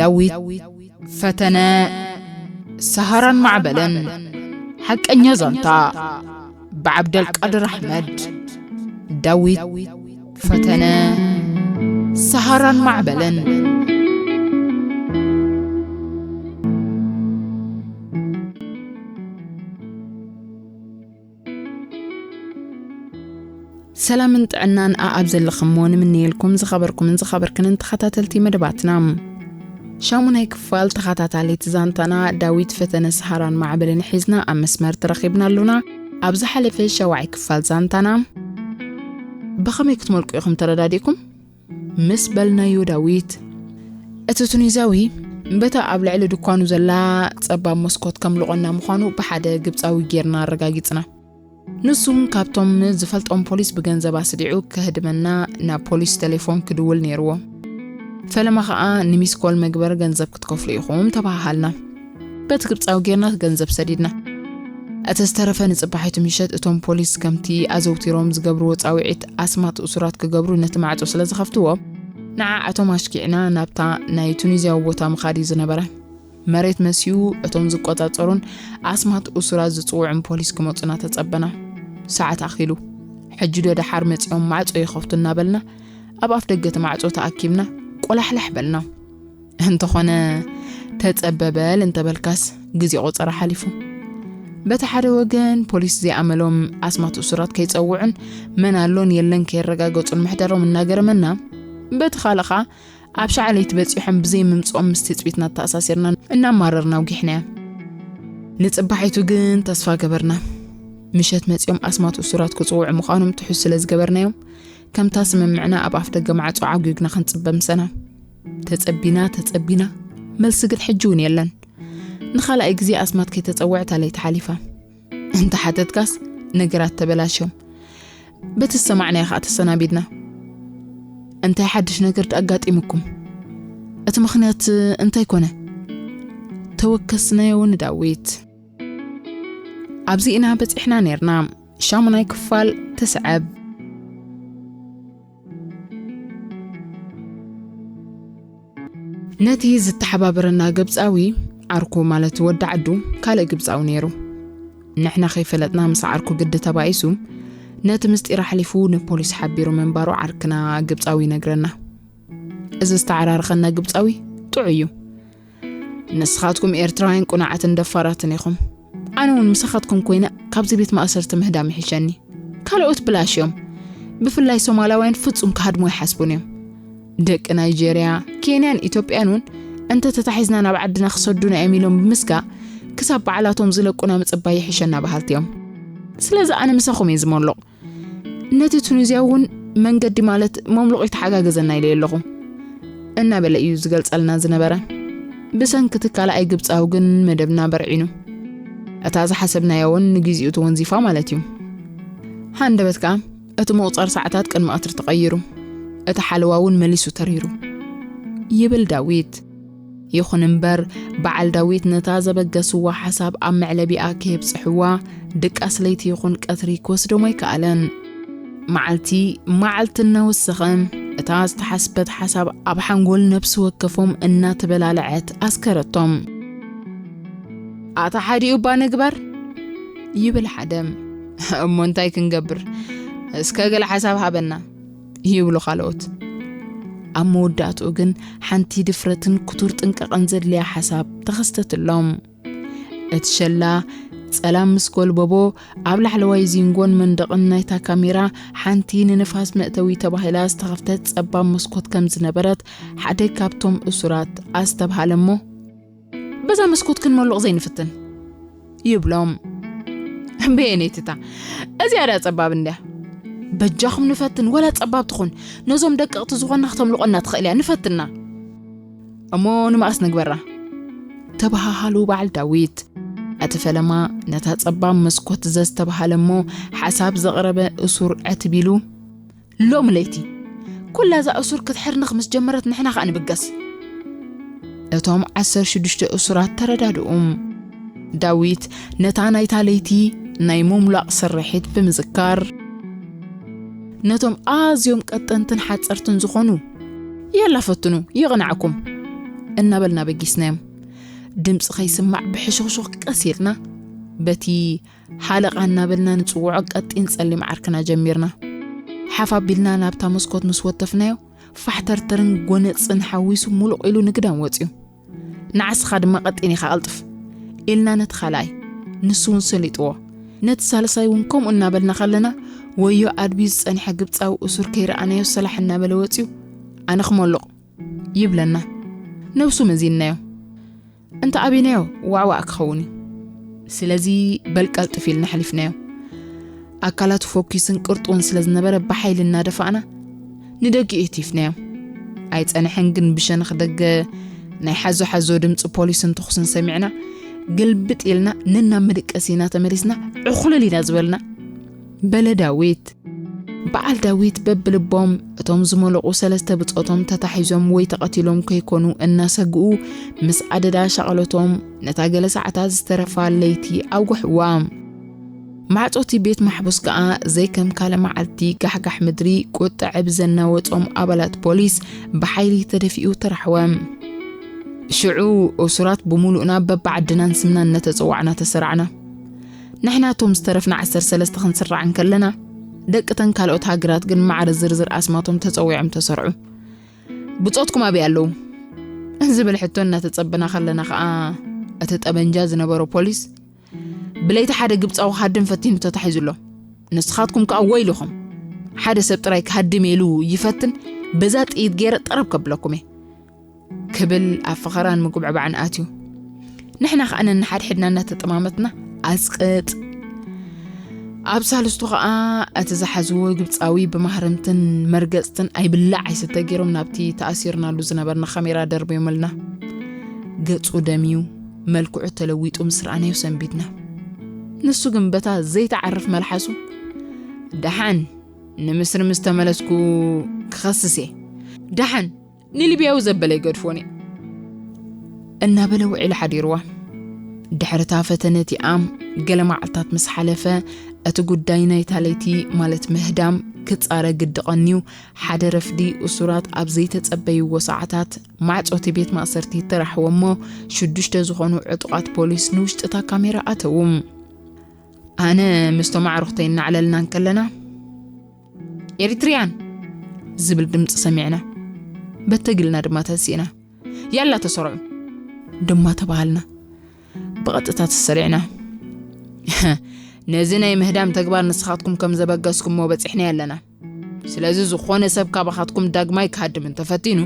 ዳዊት ፈተነ፣ ሰሃራን ማዕበልን። ሓቀኛ ዛንታ፣ ብዓብደልቃድር ኣሕመድ። ዳዊት ፈተነ፣ ሰሃራን ማዕበልን። ሰላምን ጥዕናን ኣኣብ ዘለኽሞ ንምንየልኩም ዝኸበርኩምን ዝኸበርክንን ተኸታተልቲ መደባትና። ሻሙናይ ክፋል ተኸታታሊት ዛንታና ዳዊት ፈተነ ሰሃራን ማዕበልን ሒዝና ኣብ መስመር ተረኺብና ኣሉና። ኣብ ዝሓለፈ ሻውዓይ ክፋል ዛንታና ብኸመይ ክትመልቁ ኢኹም ተረዳዲእኩም? ምስ በልናዮ ዳዊት፣ እቲ ቱኒዝያዊ በታ ኣብ ልዕሊ ድኳኑ ዘላ ጸባብ መስኮት ከምልቖና ምዃኑ ብሓደ ግብጻዊ ጌርና ኣረጋጊጽና። ንሱ ካብቶም ዝፈልጦም ፖሊስ ብገንዘብ ኣስዲዑ ከህድመና ናብ ፖሊስ ቴሌፎን ክድውል ነይርዎ። ፈለማ ኸኣ ንሚስኮል መግበር ገንዘብ ክትከፍሉ ኢኹም ተባሃሃልና። በቲ ግብጻዊ ጌርና ገንዘብ ሰዲድና። እቲ ዝተረፈ ንጽባሒቱ ምሸት እቶም ፖሊስ ከምቲ ኣዘውቲሮም ዝገብርዎ ጻውዒት ኣስማት እሱራት ክገብሩ ነቲ ማዕጾ ስለ ዝኸፍትዎ፣ ንዓኣቶም ኣሽኪዕና ናብታ ናይ ቱኒዝያዊ ቦታ ምኻድ እዩ ዝነበረ። መሬት መስዩ እቶም ዝቆጻጸሩን ኣስማት እሱራት ዝጽውዑን ፖሊስ ክመጹና ተጸበና። ሰዓት ኣኺሉ። ሕጂ ዶ ደሓር መጺኦም ማዕጾ ይኸፍቱ እናበልና ኣብ ኣፍ ደገ እቲ ማዕጾ ተኣኪብና ቆላሕላሕ በልና። እንተኾነ ተጸበ በል እንተበልካስ ግዜ ቆጸራ ሓሊፉ። በቲ ሓደ ወገን ፖሊስ ዘይኣመሎም ኣስማት እሱራት ከይጸውዑን መን ኣሎን የለን ከየረጋገጹን ምሕደሮም እናገረመና፣ በቲ ካልእ ኸኣ ኣብ ሻዕ ለይቲ በጺሖም ብዘይ ምምጽኦም ምስ ትጽቢትና ተኣሳሲርና እናማረርና ኣውጊሕናዮ። ንጽባሒቱ ግን ተስፋ ገበርና። ምሸት መጺኦም ኣስማት እሱራት ክጽውዑ ምዃኖም ትሑዝ ስለ ዝገበርናዮም፣ ከምታ ስምምዕና ኣብ ኣፍ ደገ ማዕጾ ዓጒግና ክንጽበ ምሰና። ተጸቢና፣ ተጸቢና፣ መልሲ ግን ሕጂ እውን የለን። ንኻልኣይ ግዜ ኣስማት ከይተጸውዐት ለይቲ ሓሊፋ። እንተ ሓተትካስ ነገራት ተበላሽዮም። በቲ ዝሰማዕናዮ ኸኣ ተሰናቢድና። እንታይ ሓድሽ ነገር ኣጋጢሙኩም? እቲ ምኽንያት እንታይ ኮነ? ተወከስናዮ ንዳዊት። ኣብዚ ኢና በጺሕና ኔርና። ሻሙናይ ክፋል ትስዕብ። ነቲ ዝተሓባበረና ግብጻዊ ዓርኩ፣ ማለት ወዲ ዓዱ፣ ካልእ ግብጻዊ ነይሩ። ንሕና ከይፈለጥና ምስ ዓርኩ ግዲ ተባኢሱ፣ ነቲ ምስጢር ኣሕሊፉ ንፖሊስ ሓቢሩ ምንባሩ ዓርክና ግብጻዊ ይነግረና። እዚ ዝተዓራረኸና ግብጻዊ ጥዑይ እዩ። "ንስኻትኩም ኤርትራውያን ቁናዓትን ደፋራትን ኢኹም። ኣነ እውን ምሳኻትኩም ኮይነ ካብዚ ቤት ማእሰርቲ ምህዳም ይሕሸኒ። ካልኦት ብላሽ እዮም። ብፍላይ ሶማላውያን ፍጹም ክሃድሙ ኣይሓስቡን እዮም። ደቂ ናይጄርያ፣ ኬንያን ኢትዮጵያን እውን እንተ ተታሒዝና ናብ ዓድና ክሰዱና እዮም ኢሎም ብምስጋእ ክሳብ ባዕላቶም ዝለቁና ምጽባይ ይሕሸና በሃልቲ እዮም። ስለዚ ኣነ ምሳኹም እየ ዝመሎቕ። ነቲ ቱኒዝያ እውን መንገዲ፣ ማለት መምሉቕ ይተሓጋገዘና ኢለ ኣለኹ" እናበለ እዩ ዝገልጸልና ዝነበረ። ብሰንኪ እቲ ካልኣይ ግብጻዊ ግን መደብና በርዒኑ። እታ ዝሓሰብናያ እውን ንግዜኡ ተወንዚፋ ማለት እዩ። ሃንደበት ከኣ እቲ ምቑጻር ሰዓታት ቅድሚ ቀትሪ ተቐይሩ። እቲ ሓለዋ እውን መሊሱ ተሪሩ። ይብል ዳዊት። ይኹን እምበር፣ በዓል ዳዊት ነታ ዘበገስዋ ሓሳብ ኣብ መዕለቢኣ ከየብጽሕዋ፣ ድቃስ ለይቲ ይኹን ቀትሪ ክወስዶም ኣይከኣለን። መዓልቲ፣ መዓልቲ እናወሰኸ፣ እታ ዝተሓስበት ሓሳብ ኣብ ሓንጎል ነብሲ ወከፎም እናተበላለዐት ኣስከረቶም። "ኣታ ሓዲኡ እባ ንግበር?" ይብል ሓደ። "እሞ እንታይ ክንገብር? እስከ ገለ ሓሳብ ሃበና" ይብሉ ካልኦት። ኣብ መወዳእትኡ ግን ሓንቲ ድፍረትን ክቱር ጥንቃቐን ዘድልያ ሓሳብ ተኸስተትሎም። እቲ ሸላ ጸላም ምስ ጎልበቦ፣ ኣብ ላዕለዋይ ዚንጎን መንደቕን ናይታ ካሜራ ሓንቲ ንንፋስ መእተዊ ተባሂላ ዝተኸፍተት ጸባብ መስኮት ከም ዝነበረት ሓደ ካብቶም እሱራት ኣስተብሃለ እሞ፣ "በዛ መስኮት ክንመሉቕ ዘይንፍትን?" ይብሎም። "በየነይትታ? እዚኣ ድኣ ጸባብ እንድያ?" "በጃኹም ንፈትን፣ ወላ ጸባብ ትኹን፣ ነዞም ደቀቕቲ ዝኾንና ክተምልቖና ትኽእል እያ፣ ንፈትና። እሞ ንመኣስ ንግበራ?" ተበሃሃሉ በዓል ዳዊት። እቲ ፈለማ ነታ ጸባብ መስኮት ዘዝተባሃለ እሞ ሓሳብ ዘቕረበ እሱር ዕትብ ኢሉ፣ "ሎሚ ለይቲ ኩላ እዛ እሱር ክትሕርንኽ ምስ ጀመረት ንሕና ኸኣ ንብገስ።" እቶም ዓሰርተ ሽዱሽተ እሱራት ተረዳድኡ። ዳዊት ነታ ናይታ ለይቲ ናይ ምምላቕ ስርሒት ብምዝካር፣ ነቶም ኣዝዮም ቀጠንትን ሓጸርትን ዝኾኑ፣ "የላ ፈትኑ፣ ይቕናዕኩም" እናበልና በጊስናዮም። ድምፂ ከይስማዕ ብሕሹኽሹኽ ቀስ ኢልና በቲ ሓለቓ እናበልና ንፅውዖ ቀጢን ጸሊም ዓርክና ጀሚርና። ሓፍ ኣቢልና ናብታ መስኮት ምስ ወተፍናዮ ፋሕተርተርን ጎነፅን ሓዊሱ ሙሉቕ ኢሉ ንግዳም ወፂኡ። ንዓስኻ ድማ ቀጢን ኢኻ ቀልጥፍ ኢልና ነቲ ካልኣይ፣ ንሱ እውን ሰሊጥዎ። ነቲ ሳልሳይ እውን ከምኡ እናበልና ከለና ወዮ ኣድብዩ ዝጸንሐ ግብጻዊ እሱር ከይረኣናዮ ሰላሕ እናበለ ወጺኡ ኣነ ክመልቕ ይብለና። ነብሱ መዚንናዮ እንተ ኣቢናዮ ዋዕዋዕ ክኸውን እዩ። ስለዚ በል ቀልጥፍ ኢልና ሓሊፍናዮ። ኣካላቱ ፎኪስን ቅርጡን ስለ ዝነበረ ብሓይሊ እናደፋእና ንደጊኡ ህቲፍናዮ። ኣይጸንሐን ግን ብሸነኽ ደገ ናይ ሓዞ ሓዞ ድምፂ ፖሊስን ተኹስን ሰሚዕና ግልብጥ ኢልና ነናብ መደቀሲና ተመሊስና ዕኹልል ኢና ዝበልና። በለ ዳዊት። በዓል ዳዊት በብልቦም እቶም ዝመለቑ ሰለስተ ብጾቶም ተታሒዞም ወይ ተቐቲሎም ከይኮኑ እናሰግኡ ምስ ኣደዳ ሻቐሎቶም ነታ ገለ ሰዓታት ዝተረፋ ለይቲ ኣውግሕዋ። ማዕጾቲ ቤት ማሕቡስ ከኣ ዘይከም ካልእ መዓልቲ ጋሕጋሕ ምድሪ ቁጥዐ ብዘናወጾም ኣባላት ፖሊስ ብሓይሊ ተደፊኡ ተራሕወ። ሽዑ እሱራት ብምሉእና በብዓድናን ስምናን እናተጸዋዕና ተሰራዕና። ንሕና እቶም ዝተረፍና ዓሰርተ ሰለስተ ክንስራዕ እንከለና፣ ደቂ እተን ካልኦት ሃገራት ግን ማዕረ ዝርዝር ኣስማቶም ተጸዊዖም ተሰርዑ። ብጾትኩም ኣበይ ኣለዉ? ዝብል ሕቶ እናተጸበና ከለና ከኣ፣ እቲ ጠበንጃ ዝነበሮ ፖሊስ፣ ብለይቲ ሓደ ግብጻዊ ክሃድም ፈቲኑ ተታሒዙ ኣሎ። ንስኻትኩም ከኣ ወይልኹም። ሓደ ሰብ ጥራይ ክሃድም ኢሉ ይፈትን፣ በዛ ጥይት ገይረ ጠረብ ከብለኩም እየ። ክብል ኣብ ፈኸራን ምጉብዕባዕን ኣትዩ። ንሕና ከኣ ነንሓድሕድና እናተጠማመትና ኣጽቅጥ። ኣብ ሳልስቱ ከኣ እቲ ዝሓዝዎ ግብጻዊ ብማህረምትን መርገጽትን ኣይብላዕ ኣይስተ ገይሮም ናብቲ ተኣሲርናሉ ዝነበርና ካሜራ ደርብዮምልና። ገጹ ደምዩ፣ መልክዑ ተለዊጡ ምስ ረኣናዮ ሰንቢድና። ንሱ ግን በታ ዘይተዓርፍ መልሓሱ፣ "ደሓን ንምስሪ ምስ ተመለስኩ ክኸስስ እየ። ደሓን ንሊብያዊ ዘበለ ይገድፎን እየ" እናበለ ውዒሉ ሓዲርዋ። ድሕሪ እታ ፈተነ እቲኣ ገለ መዓልታት ምስ ሓለፈ፣ እቲ ጉዳይ ናይታ ለይቲ ማለት ምህዳም ክጻረ ግዲ ቀንዩ፣ ሓደ ረፍዲ እሱራት ኣብ ዘይተጸበይዎ ሰዓታት ማዕጾ እቲ ቤት ማእሰርቲ ተራሕወ እሞ፣ ሽዱሽተ ዝኾኑ ዕጡቓት ፖሊስ ንውሽጢ እታ ካሜራ ኣተዉ። ኣነ ምስቶም ኣዕሩኽተይ እናዕለልና እንከለና፣ "ኤሪትሪያን!" ዝብል ድምፂ ሰሚዕና። በተግ ኢልና ድማ ተንሲእና፣ "ያላ ተሰርዑ!" ድማ ተባሃልና። ብቐጥታ ተሰሪዕና። "ነዚ ናይ ምህዳም ተግባር ንስኻትኩም ከም ዘበገስኩሞ በፂሕናዮ ኣለና። ስለዚ ዝኾነ ሰብ ካባኻትኩም ዳግማይ ክሃድም እንተፈቲኑ፣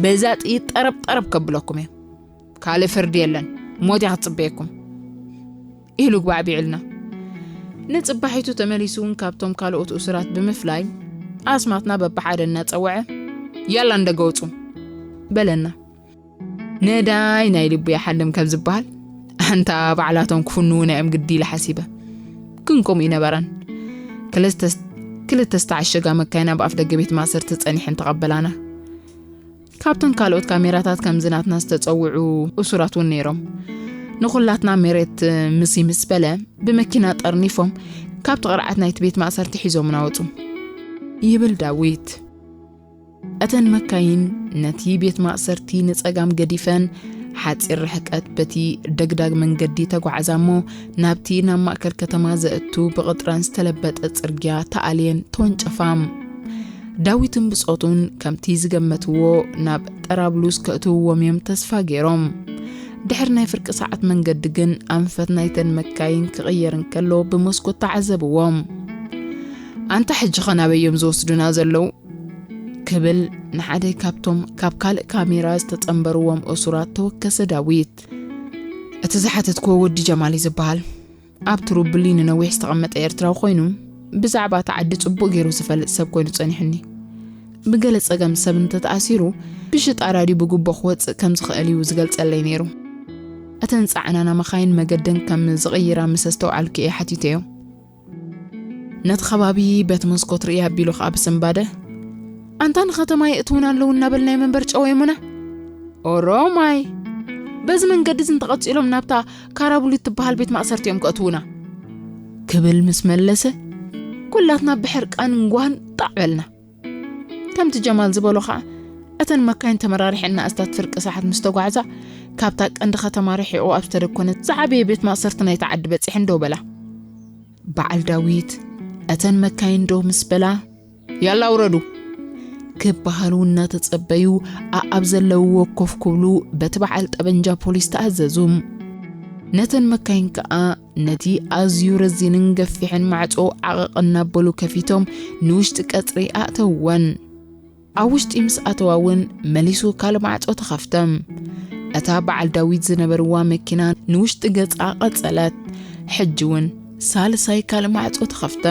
በዛ ጥይት ጠረብ ጠረብ ከብለኩም እየ። ካልእ ፍርዲ የለን። ሞት እያ ክትፅበየኩም" ኢሉ ግባዕ ቢዕልና። ንጽባሒቱ ተመሊሱ እውን ካብቶም ካልኦት እሱራት ብምፍላይ፣ ኣስማትና በብሓደ እናጸወዐ፣ "ያላ እንደገ ውጹ!" በለና። ነዳይ ናይ ልቡ ይሓልም ከም ዝበሃል፣ ኣንታ ባዕላቶም ክፍንዉና እዮም ግዲ ኢለ ሓሲበ። ግን ከምኡ ይነበረን። ክልተ፣ ክልተ ዝተዓሸጋ መካይን ኣብ ኣፍ ደገ ቤት ማእሰርቲ ጸኒሐን ተቐበላና። ካብተን ካልኦት ካሜራታት ከምዚ ናትና ዝተጸውዑ እሱራት እውን ነይሮም። ንኹላትና መሬት ምስ ይምስ በለ፣ ብመኪና ጠርኒፎም ካብቲ ቅርዓት ናይቲ ቤት ማእሰርቲ ሒዞምና ወጹ። ይብል ዳዊት። እተን መካይን ነቲ ቤት ማእሰርቲ ንጸጋም ገዲፈን፣ ሓጺር ርሕቀት በቲ ደግዳግ መንገዲ ተጓዕዛ እሞ፣ ናብቲ ናብ ማእከል ከተማ ዘእቱ ብቕጥራን ዝተለበጠ ጽርግያ ተኣልየን ተወንጨፋ። ዳዊትን ብጾቱን ከምቲ ዝገመትዎ ናብ ጠራብሉስ ከእትውዎም እዮም ተስፋ ገይሮም። ድሕሪ ናይ ፍርቂ ሰዓት መንገዲ ግን ኣንፈት ናይተን መካይን ክቕየር እንከሎ ብመስኮት ተዓዘብዎም። "ኣንታ ሕጂ ኸ ናበይ እዮም ዝወስዱና ዘለዉ?" ክብል ንሓደ ካብቶም ካብ ካልእ ካሜራ ዝተጸንበርዎም እሱራት ተወከሰ ዳዊት። "እቲ ዝሓተትክዎ ወዲ ጀማል እዩ ዝበሃል። ኣብ ትሩብሊ ንነዊሕ ዝተቐመጠ ኤርትራዊ ኮይኑ፣ ብዛዕባ እታ ዓዲ ጽቡቕ ገይሩ ዝፈልጥ ሰብ ኮይኑ ጸኒሑኒ። ብገለ ጸገም ሰብ እንተተኣሲሩ፣ ብሽጣራ ድዩ ብጉቦ ክወጽእ ከም ዝኽእል እዩ ዝገልጸለይ ነይሩ። እተን ጸዓናና መኻይን መገደን ከም ዝቕይራ ምስ ኣስተውዓልኩ እየ ሓቲተዮ። ነቲ ከባቢ በቲ መስኮት ርእየ ኣቢሉ ከኣ ብስንባደ፣ ኣንታ ንኸተማ የእትዉና ኣለዉ እናበልናዮም እምበር ጨወዮምና? ኦሮማይ! በዚ መንገዲ እዚ እንተቐጺሎም ናብታ ካራቡሊ እትበሃል ቤት ማእሰርቲ እዮም ከእትዉና" ክብል ምስ መለሰ፣ ኩላትና ብሕርቃን እንጓን ጣዕ በልና። ከምቲ ጀማል ዝበሎ ኸኣ፣ እተን መካይን ተመራሪሐን ንኣስታት ፍርቂ ሰዓት ምስ ተጓዕዛ፣ ካብታ ቀንዲ ከተማ ርሒቑ ኣብ ዝተደኮነ ዝዓበየ ቤት ማእሰርቲ ናይታ ዓዲ በጺሐን ደው በላ። በዓል ዳዊት እተን መካይን ደው ምስ በላ፣ "ያላ ውረዱ!" ክበሃሉ እናተጸበዩ፣ ኣኣብ ዘለውዎ ኮፍ ክብሉ በቲ በዓል ጠበንጃ ፖሊስ ተኣዘዙ። ነተን መካይን ከኣ ነቲ ኣዝዩ ረዚንን ገፊሕን ማዕጾ ዓቐቕ እናበሉ ከፊቶም ንውሽጢ ቀጽሪ ኣእተውወን። ኣብ ውሽጢ ምስ ኣተዋ እውን መሊሱ ካልእ ማዕጾ ተኸፍተ። እታ በዓል ዳዊት ዝነበርዋ መኪና ንውሽጢ ገጻ ቀጸለት። ሕጂ እውን ሳልሳይ ካልእ ማዕጾ ተኸፍተ።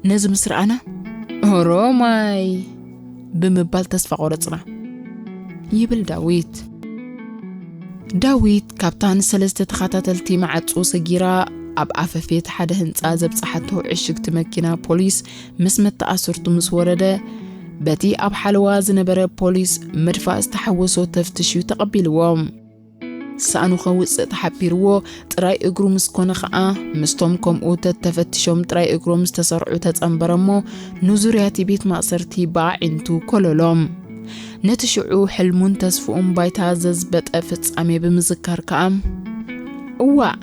ነዚ ምስ ረኣና፣ "ኦሮማይ!" ብምባል ተስፋ ቆረጽና፣ ይብል ዳዊት። ዳዊት ካብታ ንሰለስተ ተኸታተልቲ ማዕጾ ሰጊራ ኣብ ኣፈፌት ሓደ ህንጻ ዘብጽሓቶ ዕሽግቲ መኪና ፖሊስ ምስ መተኣስርቱ ምስ ወረደ፣ በቲ ኣብ ሓለዋ ዝነበረ ፖሊስ ምድፋእ ዝተሓወሶ ተፍትሽ እዩ ተቐቢልዎ። ሳእኑ ከውጽእ ተሓቢርዎ ጥራይ እግሩ ምስ ኮነ ኸኣ፣ ምስቶም ከምኡ ተተፈትሾም ጥራይ እግሮም ዝተሰርዑ ተጸንበረ እሞ፣ ንዙርያ እቲ ቤት ማእሰርቲ ብኣዒንቱ ኮለሎም። ነቲ ሽዑ ሕልሙን ተስፍኡን ባይታ ዘዝበጠ ፍጻሜ ብምዝካር ከኣ፣ እዋእ!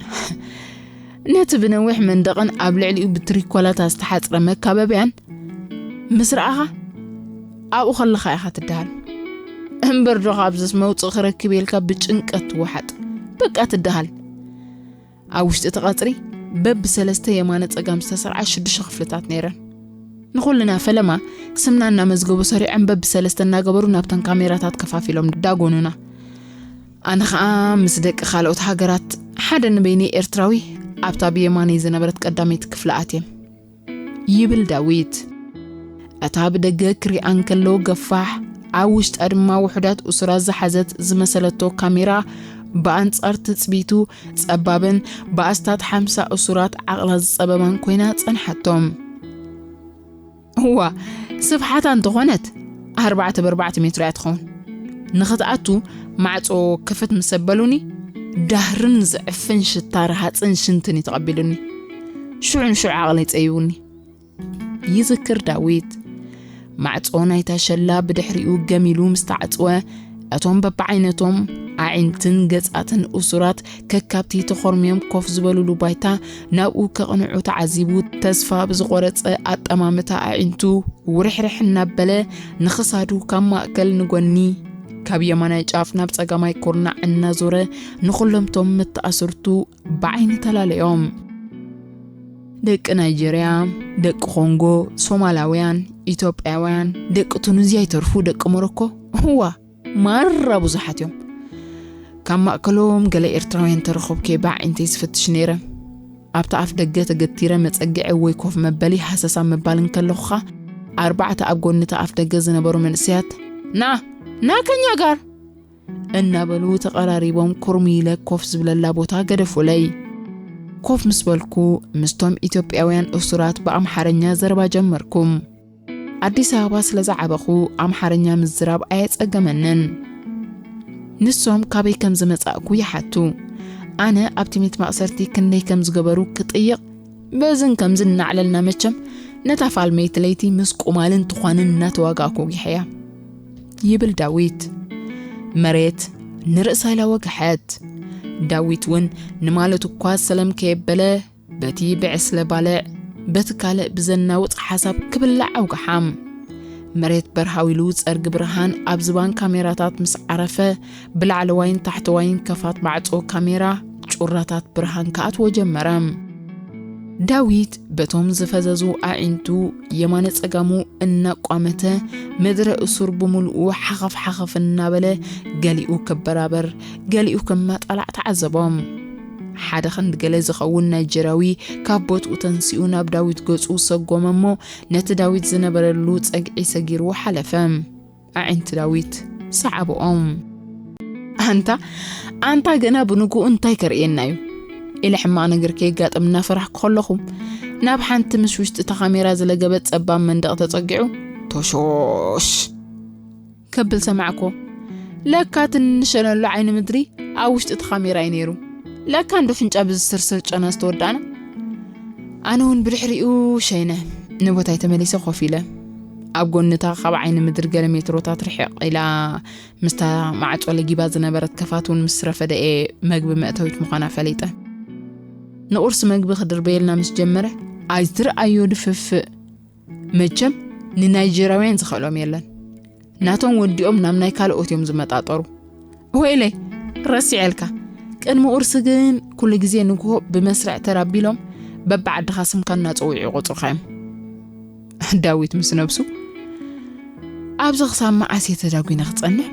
ነቲ ብነዊሕ መንደቕን ኣብ ልዕሊኡ ብትሪኮላታ ዝተሓጽረ መካበብያን ምስ ረኣኻ፣ ኣብኡ ከለኻ ኢኻ ትደሃል። እምበር ዶ ካብዝስ መውጽእ ክረክብ ኢልካ ብጭንቀት ትወሓጥ። በቃ ትደሃል። ኣብ ውሽጢ እቲ ቀጽሪ በብሰለስተ የማነ ጸጋም ዝተሰርዓ ሽዱሽተ ክፍልታት ነይረን። ንኹልና ፈለማ ስምና እናመዝገቡ ሰሪዖም በብሰለስተ እናገበሩ ናብተን ካሜራታት ከፋፊሎም ዳጎኑና። ኣነ ኸኣ ምስ ደቂ ካልኦት ሃገራት ሓደ ንበይነይ ኤርትራዊ ኣብታ ብየማነይ ዝነበረት ቀዳመይቲ ክፍሊ ኣትየ፣ ይብል ዳዊት። እታ ብደገ ክሪኣ እንከሎ ገፋሕ፣ ኣብ ውሽጣ ድማ ውሑዳት እሱራት ዝሓዘት ዝመሰለቶ ካሜራ፣ ብኣንጻር ትጽቢቱ ጸባብን ብኣስታት ሓምሳ እሱራት ዓቕላ ዝጸበባን ኮይና ጸንሓቶም። እዋ፣ ስፍሓታ እንተኾነት ኣርባዕተ ብኣርባዕተ ሜትሮ እያ ትኸውን። ንኽትኣቱ ማዕጾ ክፍት ምስ ኣበሉኒ፣ ዳህርን ዝዕፍን ሽታ ረሃጽን ሽንትን እዩ ተቐቢሉኒ። ሽዑ ንሽዑ ዓቕለይ ጸይቡኒ። ይዝክር ዳዊት። ማዕጾ ናይታ ሸላ ብድሕሪኡ ገሚሉ ምስ ተዓጽወ፣ እቶም በብዓይነቶም ኣዒንትን ገጻትን እሱራት ከካብቲ ተኾርምዮም ኮፍ ዝበሉሉ ባይታ ናብኡ ከቕንዑ ተዓዚቡ፣ ተስፋ ብዝቖረጸ ኣጠማምታ ኣዒንቱ ውርሕርሕ እናበለ ንኽሳዱ ካብ ማእከል ንጎኒ፣ ካብ የማናይ ጫፍ ናብ ጸጋማይ ኩርናዕ እናዞረ ንኹሎምቶም መተኣስርቱ ብዓይኒ ተላለዮም። ደቂ ናይጀርያ፣ ደቂ ኮንጎ፣ ሶማላውያን፣ ኢትዮጵያውያን፣ ደቂ ቱኒዝያ ይተርፉ፣ ደቂ ሞሮኮ፣ እዋ፣ ማራ ብዙሓት እዮም። ካብ ማእከሎም ገለ ኤርትራውያን ተረኸብኩ እየ ብኣዒንተይ ዝፈትሽ ነይረ። ኣብቲ ኣፍ ደገ ተገቲረ መጸግዒ ወይ ኮፍ መበሊ ሃሰሳ ምባል እንከለኹ ኸኣ፣ ኣርባዕተ ኣብ ጎኒ እቲ ኣፍ ደገ ዝነበሩ መንእሰያት፣ "ና፣ ና ከኛ ጋር!" እናበሉ ተቐራሪቦም ኩርም ኢለ ኮፍ ዝብለላ ቦታ ገደፉለይ። ኮፍ ምስ በልኩ፣ ምስቶም ኢትዮጵያውያን እሱራት ብኣምሓርኛ ዘረባ ጀመርኩ። ኣዲስ ኣበባ ስለ ዝዓበኹ፣ ኣምሓርኛ ምዝራብ ኣየጸገመንን። ንሶም ካበይ ከም ዝመጻእኩ ይሓቱ። ኣነ ኣብቲ ቤት ማእሰርቲ ክንደይ ከም ዝገበሩ ክጥይቕ፣ በዝን ከምዝን እናዕለልና መቸም፣ ነታ ፋልመይቲ ለይቲ ምስ ቁማልን ትዃንን እናተዋጋእኩ ወጊሐያ፣ ይብል ዳዊት። መሬት ንርእሳ ኢላ ወግሐት። ዳዊት እውን ንማለት እኳ ሰለም ከየበለ፣ በቲ ብዕስለ ባልዕ፣ በቲ ካልእ ብዘናውጽ ሓሳብ ክብላዕ ኣውግሓ። መሬት በርሃው ኢሉ ጸርጊ ብርሃን ኣብ ዝባን ካሜራታት ምስ ዓረፈ፣ ብላዕለዋይን ታሕተዋይን ከፋት ማዕጾ ካሜራ ጩራታት ብርሃን ክኣትዎ ጀመረ። ዳዊት በቶም ዝፈዘዙ ኣዒንቱ የማነ ጸጋሙ እናቋመተ፣ ምድረ እሱር ብምልኡ ሓኸፍ ሓኸፍ እናበለ፣ ገሊኡ ክበራበር፣ ገሊኡ ክመጣላዕ ተዓዘቦም። ሓደ ክንዲ ገለ ዝኸውን ናይጀርያዊ ካብ ቦትኡ ተንሲኡ ናብ ዳዊት ገጹ ሰጎመ እሞ፣ ነቲ ዳዊት ዝነበረሉ ጸግዒ ሰጊርዎ ሓለፈ። ኣዒንቲ ዳዊት ሰዓብኦም። "ኣንታ፣ ኣንታ ገና ብንግኡ እንታይ ከርእየና እዩ?" ኢለ ሕማቕ ነገር ከየጋጥም እናፈራሕኩ ከለኹ፣ ናብ ሓንቲ ምስ ውሽጢ እታ ካሜራ ዝለገበት ጸባብ መንደቕ ተጸጊዑ፣ "ቶሾሽ!" ከብል ሰማዕኮ። ለካ ትንሸነሉ ዓይኒ ምድሪ ኣብ ውሽጢ እቲ ካሜራ እዩ ነይሩ። ለካ እንዶ ፍንጫ ብዝስርስር ጨና ዝተወዳእና። ኣነ እውን ብድሕሪኡ ሸይነ ንቦታይ ተመሊሰ ኮፍ ኢለ። ኣብ ጎንታ ካብ ዓይኒ ምድሪ ገለ ሜትሮታት ርሕቕ ኢላ ምስታ ማዕጾ ለጊባ ዝነበረት ከፋት እውን ምስ ረፈደ እየ መግቢ መእተዊት ምዃና ፈሊጠ። ንቑርሲ መግቢ ክድርበየልና ምስ ጀመረ፣ ኣይትርኣዮ ድፍፍእ። መቸም ንናይጀራውያን ዝኽእሎም የለን። ናቶም ወዲኦም ናብ ናይ ካልኦት እዮም ዝመጣጠሩ። ወይለይ፣ ረሲዐልካ። ቅድሚ ቁርሲ ግን ኩሉ ግዜ ንግሆ ብመስርዕ ተራቢሎም በብዓድኻ ስምካ እናጸውዑ ይቆጽሩኻ እዮም። ዳዊት ምስ ነብሱ፣ ኣብዚ ክሳብ መዓስ እየ ተዳጒነ ክጸንሕ?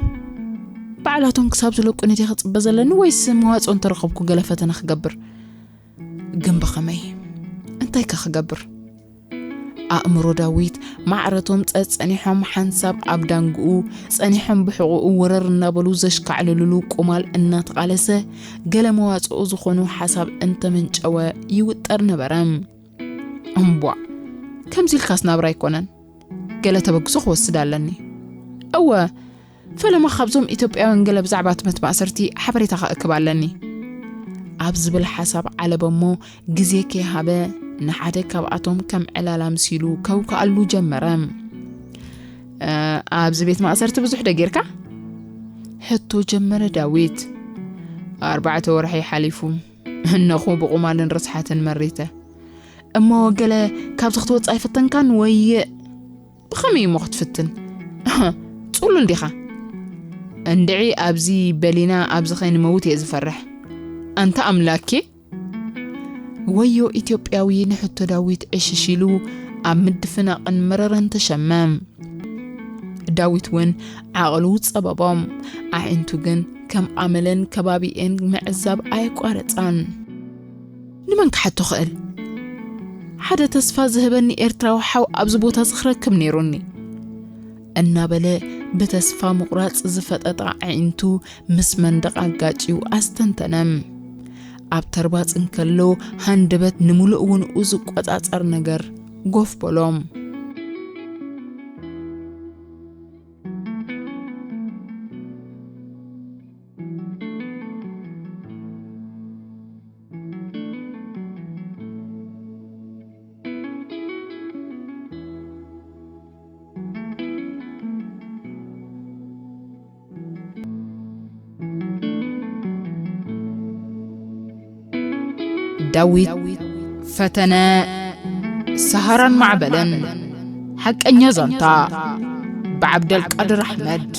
ባዕላቶም ክሳብ ዝለቁኒ ድየ ክጽበ ዘለኒ ወይስ መዋጽኦ እንተረኸብኩ ገለ ፈተነ ክገብር? ግን ብኸመይ? እንታይ ከ ክገብር? ኣእምሮ ዳዊት ማዕረቶም ጸጸኒሖም ሓንሳብ ኣብ ዳንግኡ ጸኒሖም ብሕቑኡ ወረር እናበሉ ዘሽካዕልልሉ ቁማል እናተቓለሰ ገለ መዋጽኦ ዝኾኑ ሓሳብ እንተመንጨወ ይውጠር ነበረ። እምቧ፣ ከምዚ ኢልካስ ናብራ ኣይኮነን። ገለ ተበግሶ ክወስድ ኣለኒ። እወ፣ ፈለማ ካብዞም ኢትዮጵያውያን ገለ ብዛዕባ እቲ ቤት ማእሰርቲ ሓበሬታ ክእክብ ኣለኒ። ኣብ ዝብል ሓሳብ ዓለበ እሞ ግዜ ከይሃበ ንሓደ ካብኣቶም ከም ዕላል ኣምሲሉ ከውክኣሉ ጀመረ። "እ፣ ኣብዚ ቤት ማእሰርቲ ብዙሕ ዶ ጌርካ?" ሕቶ ጀመረ ዳዊት። "ኣርባዕተ ወርሒ ሓሊፉ፣ እነኹ ብቑማልን ርስሓትን መሪተ። እሞ ገለ ካብዚ ክትወጽእ ኣይፈተንካን ወይ?" "ብኸመይ እሞ ክትፍትን? ጽሉል ዲኻ?" "እንድዒ ኣብዚ በሊና ኣብዚ ኸይንመውት እየ ዝፈርሕ። ኣንታ ኣምላኬ!" ወዮ ኢትዮጵያዊ ንሕቶ ዳዊት ዕሽሽ ኢሉ ኣብ ምድፍናቕን መረረን ተሸመ። ዳዊት እውን ዓቕሉ ጸበቦም፣ ኣዒንቱ ግን ከም ኣመለን ከባቢኤን ምዕዛብ ኣየቋረጻን። "ንመን ክሓቶ ክእል? ሓደ ተስፋ ዝህበኒ ኤርትራዊ ሓው ኣብዚ ቦታ እዚ ክረክብ ነይሩኒ" እናበለ ብተስፋ ምቑራጽ ዝፈጠጣ ኣዒንቱ ምስ መንደቕ ኣጋጭዩ ኣስተንተነ። ኣብ ተርባጽ እንከሎ ሃንደበት ንምሉእ ውንኡ ዝቆጻጸር ነገር ጎፍ በሎ። ዳዊት ፈተነ ሰሃራን ማዕበልን። ሓቀኛ ዛንታ፣ ብዓብደልቃድር ኣሕመድ።